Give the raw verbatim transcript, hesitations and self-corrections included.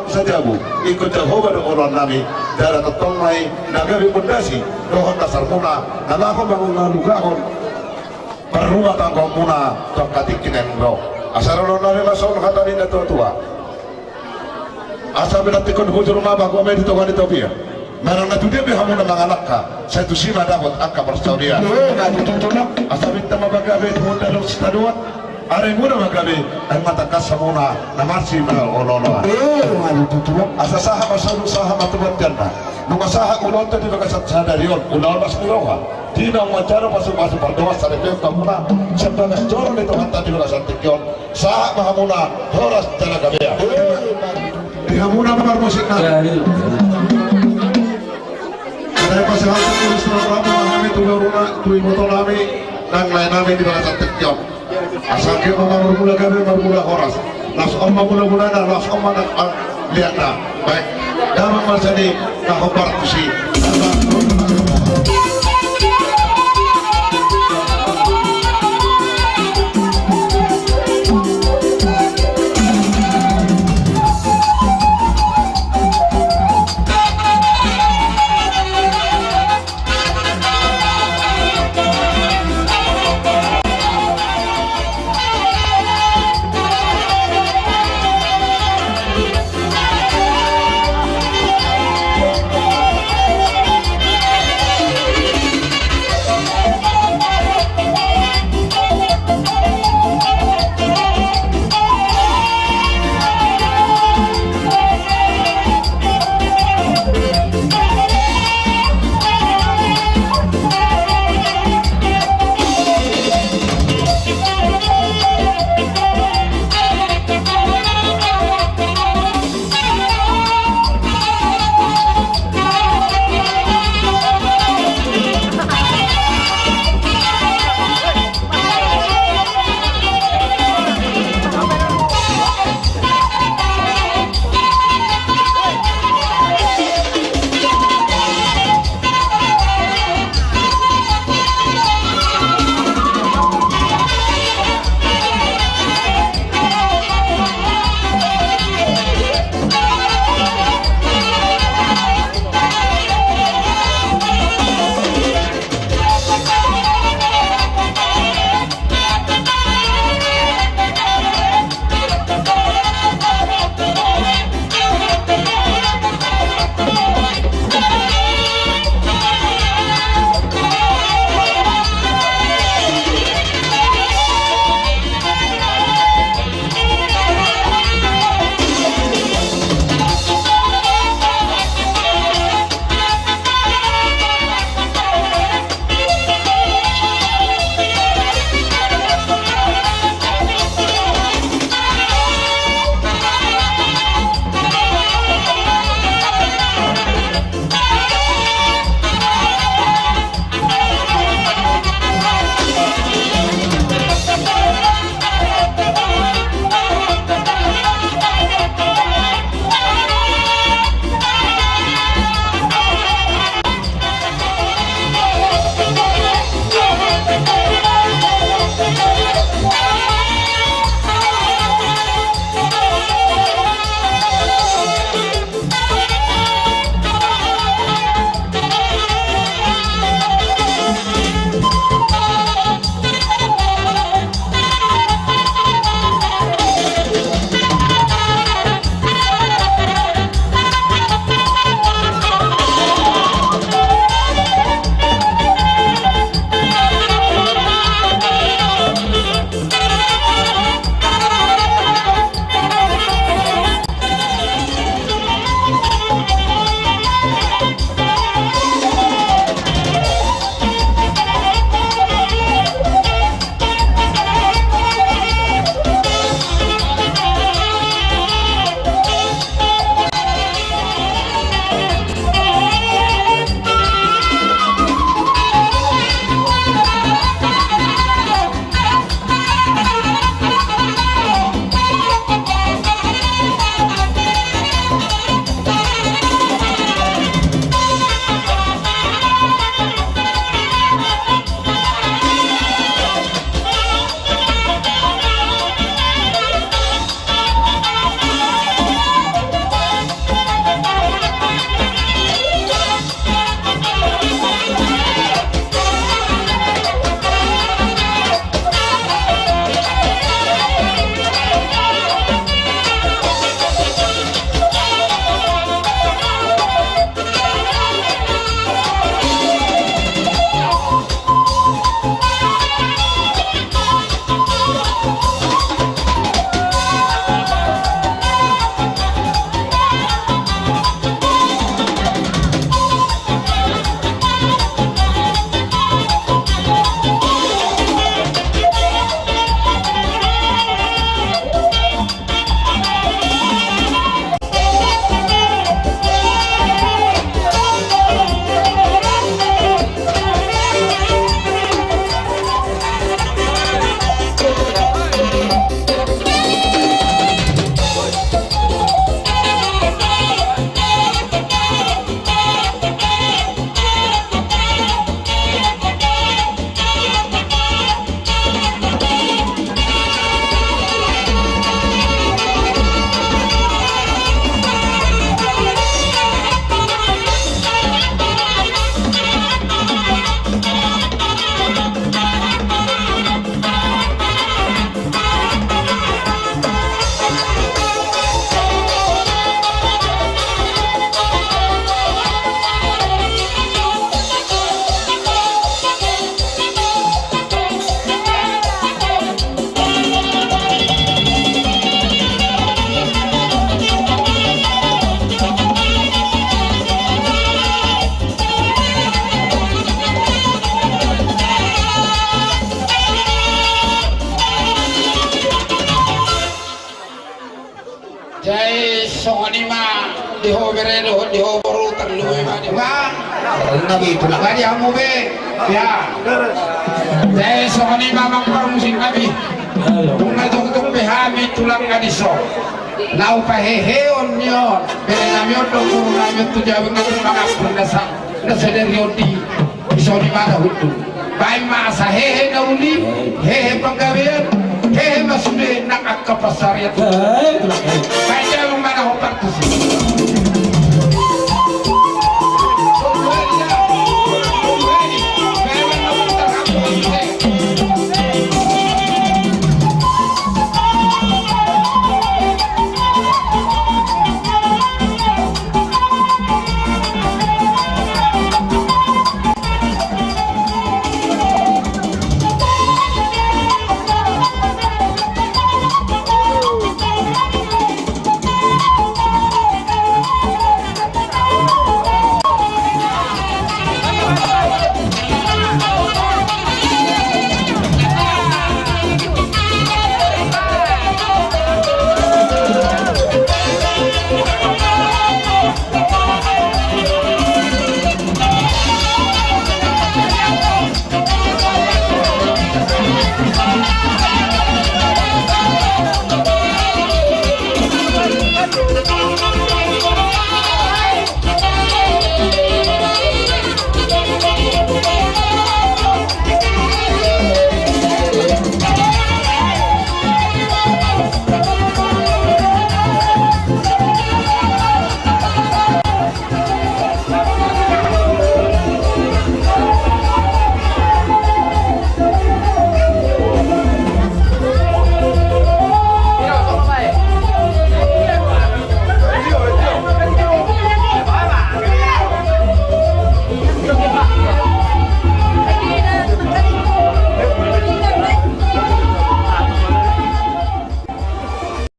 Sajabu, ingkon Jahowa do oloannami, jala tongtong ma i na gabe pondasi dohot dasarmuna na laho mangalugahon parrumah tanggamuna tu angka tingki na naeng ro. Asa ro do nami ma songon hata ni na tuatua. Asa pinantikhon hujur ma bahu ame di tonga ni topi i. Manang na tudia pe hamuna mangalangka, sai tusi ma dapot angka parsaulian. Asa pinta ma pagabe tu honda dos taduat. Arimuna ma gabe, ai ma tangkas hamuna na marsipaolooloan. Asa sahat ma solu, sahat ma tu bonteanna. Nunga sahat ulaonta di bagasan sadari on, ulaon las ni roha. Di na manjalo pasupasu pardongan sadari on tu hamuna, sian bagas joro ni Tuhanta di bagasan tingki on. Sahat ma hamuna horas jala gabean. Di hamuna ma parmusik nami. Asa pasahathon tu istri nami, tu boruna, tu iboto nami, nang lae nami di bagasan tingki on. Asa anggiat ma marmula gabe, marmula horas. Laos on ma mulamulana, laos on ma nang pangliatna. Baik. Damang ma sian i na hombar tusi. Songon i ma di ho bere dohot di ho boru, tarlumobi ma di ho. Wah. Songon i ma di hamu be. Ya. Jadi songon i ma, amang parmusik nami. Nunga tongtong be hami tulang na dison. Laho paheheon ni on bere nami on dohot boru nami on tu jabu, nunga tongtong mangampun na sa, na sadari on di. Songon i ma na hundul. Baen ma asa hehe na uli, hehe panggabean, hehe ma sude nang angka pansarian. Baen damang ma na hombar tusi.